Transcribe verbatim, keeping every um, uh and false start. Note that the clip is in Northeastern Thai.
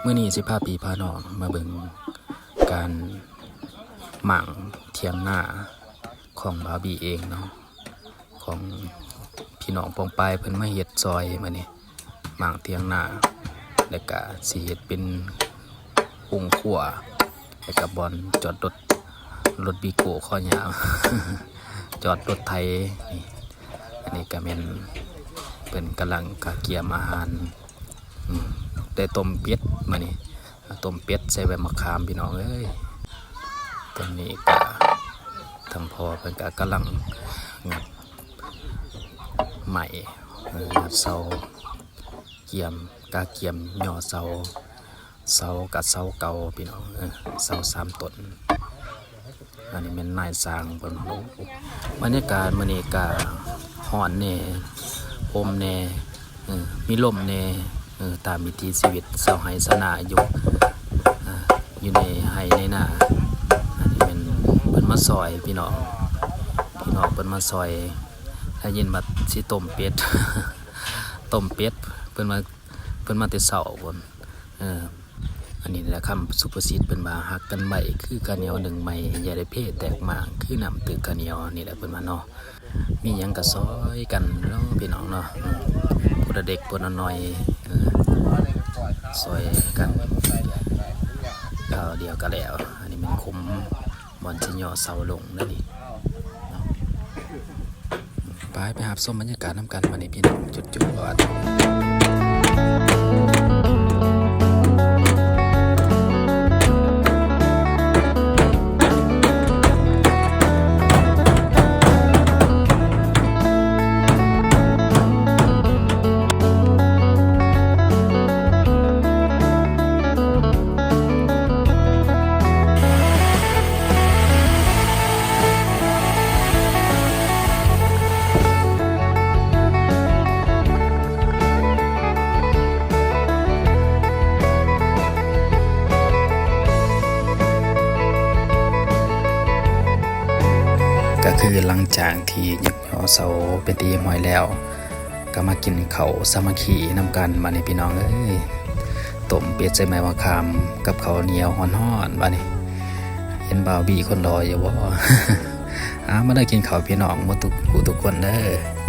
มื้อนี้สิพาพี่พาน้องมาเบิ่งการหมั่งเถียงนาของบ่าวบีเองเนาะ ของพี่น้องปองปายเพิ่นมาเฮ็ดซอยมื้อนี้ หมั่งเถียงนา แล้วก็สิเฮ็ดเป็นโฮงครัว แล้วก็บ่อนจอดรถ รถวีโก้คอยาว จอดรถไถนี่ อันนี้ก็แม่นเพิ่นกำลังกะเกียมอาหาร อืม ได้ต้มเป็ดมื้อนี้ ต้มเป็ดใส่ใบมะขามพี่น้องเอ้ย ตอนนี้ก็ทางพ่อเพิ่นก็กำลังงัดไม้ เออ งัดเสา เกียม กะเกียมย่อเสา เสากับเสาเก่าพี่น้อง เออ เสาสามต้น อันนี้แม่นนายช่างเพิ่น โอ้โห บรรยากาศมื้อนี้ก็ร้อนแหน่ ลมแหน่ เออ มีลมแหน่ เออ ตามวิถีชีวิตชาวไร่ชาวนาอยู่ อ่า อยู่ในไร่ในนา อันนี้แม่นเพิ่นมาซอยพี่น้อง พี่น้องเพิ่นมาซอย ได้ยินว่าสิต้มเป็ด ต้มเป็ด เพิ่นมา เพิ่นมาแต่เช้าพุ้น เออ อันนี้แหละคำสุภาษิตเพิ่นว่า ฮักกันไว้คือข้าวเหนียวนึ่งใหม่ อย่าได้เพแตกหมาง คือน้ำตึกข้าวเหนียว นี่แหละเพิ่นว่าเนาะ มีหยังก็ซอยกันเนาะพี่น้องเนาะ อืม ผู้ละเล็กผู้ละน้อย เออ ซอยกัน คราวเดียวก็แล้ว อันนี้แม่นขุม บ่อนสิย่อเสาลงเด้อนี่ ไป ไปรับชมบรรยากาศนำกันบัดนี้พี่น้อง จุดๆ ก็คือหลังจากที่ยกยอเสาเป็นที่เรียบร้อยแล้ว ก็มากินข้าวสามัคคีนำกันบัดนี้พี่น้องเอ้ย ต้มเป็ดใส่ใบมะขามกับข้าวเหนียวฮ้อนๆ บัดนี้ เห็นบ่าวบีคนหล่ออยู่บ่ อ่า มาเด้อกินข้าวพี่น้องหมดทุกผู้ทุกคนเด้อ